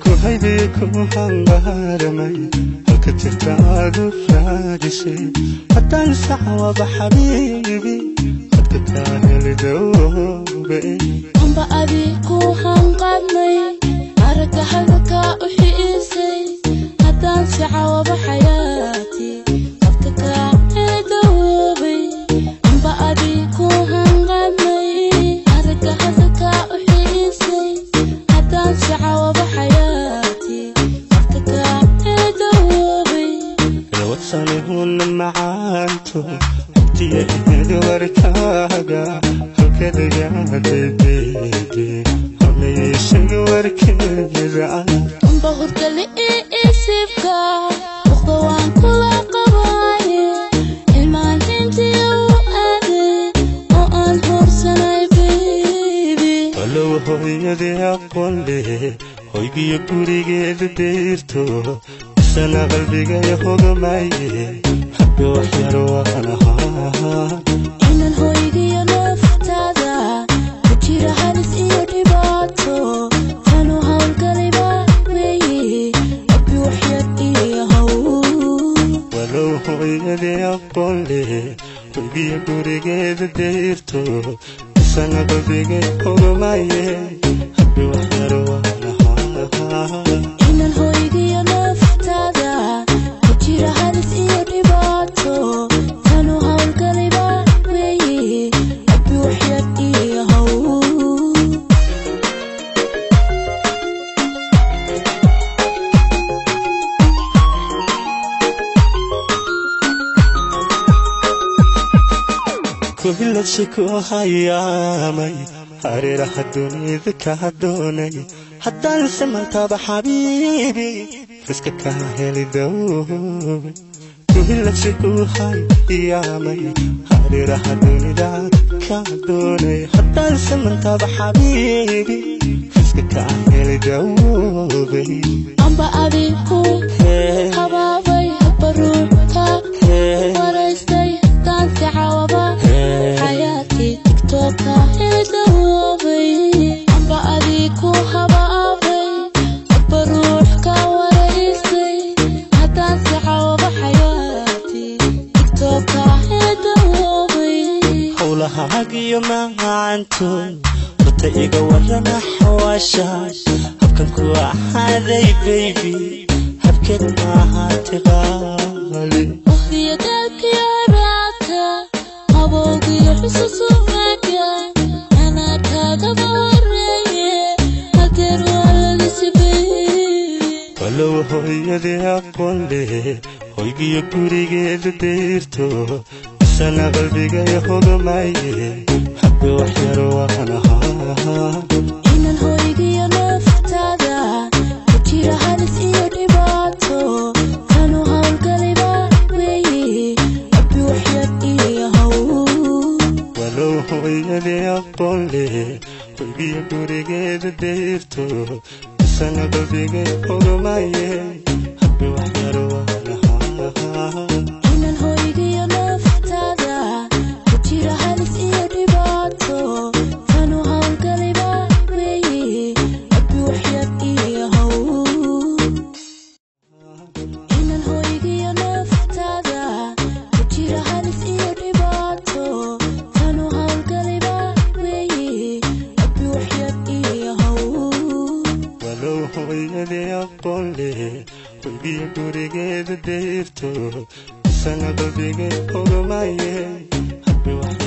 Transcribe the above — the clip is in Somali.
Ku haybiyo ku hangaaramay halka jirta aad u raadisay, haddaan sacwaba xabiibi qadka kaa heli dawbe. Amba adi ku hanqadnay aragga hadalkaa u xiisay, haddaan sacawaba xayaati qadka kaa heli dawoobay. Amba adi ku hanqadnay aragga hadalkaa u xiisay, haddaan sacawaba xayaati qadka kaa heli dawoobay. Ilwadsanihuna macaanto xogtiya ihedi warkaaga halkadagaaday beebe hanayeeshaga warkeeda. Amba hurdali isiibka uqda waan kula qabaaye, ilmaan intii u aaday oo aan horsanay baby. Walow hooyadii aqoon leh hoygiyo gurigeeda deyrto, isana qalbigay hogamayye habbi waxyar waan ahaa. Inan hoygiyo naftaada ku jira halis iyo dhibaato, tanu howlgaliba weeye abbi waxyar iyo haw. Walow hooyadii aqoon leh hoygiyo gurigeeda deyrto, isana qalbigay hogamayye habbi waxyar waan ahaa. Inan hoygiyo naftaada ku jira halis iyo dhibaato, tanu howlgaliba weeye abbi waxyar iyo haw. Kuhiladsi ku hayaamay hareeraha dunida kaa doonay, haddaan samantaba xabiibi fiska kaa heli dawbe. Kuhiladsi ku hayaamay hareeraha dunida kaa doonay, haddaan samantaba xabiibi fiska kaa heli dawbe. Amba adi ku habaabay habaruurka waraystay, haddaan sacawaba xayaati tigtoka heli dawoobay. Amba adi ku habaabay habaruux ka waraystay, haddaan sacawaba xayaati tigtoka heli dawoobay. Howlahaagiyo macaanto horta iga warama xawaasha habkan ku ahaaday baby, habkeed maahaati qaali. Waqtiya daalkiyo raadka qabowgiyo xusuusumaga anaa kaagaba horeeye, hadeer waa lalisi baby. Walow hooyadii aqoon leh hoygiyo gurigeeda deyrto, isana qalbigay hogamayye habbi waxyar waan ahaa. Inan hoygiyo naftaada ku jira halis iyo dhibaato, tanu howlgaliba weeye abbi waxyar iyo haw. Walow hooyadii aqoon leh hoygiyo gurigeeda deyrto, isana qalbigay hogamayye habbi waxyar waan ahaa. Inan hoygiyo naftaada ku jira halis iyo dhibaato, tanu howlgaliba weeye abbi waxyar iyo haw. Inan hoygiyo naftaada ku jira halis iyo dhibaato, tanu howlgaliba weeye abbi waxyar iyo haw. Walow hooyadii aqoon leh hoygiyo gurigeeda deyrto, isana qalbigay hogamayye habbi waxyar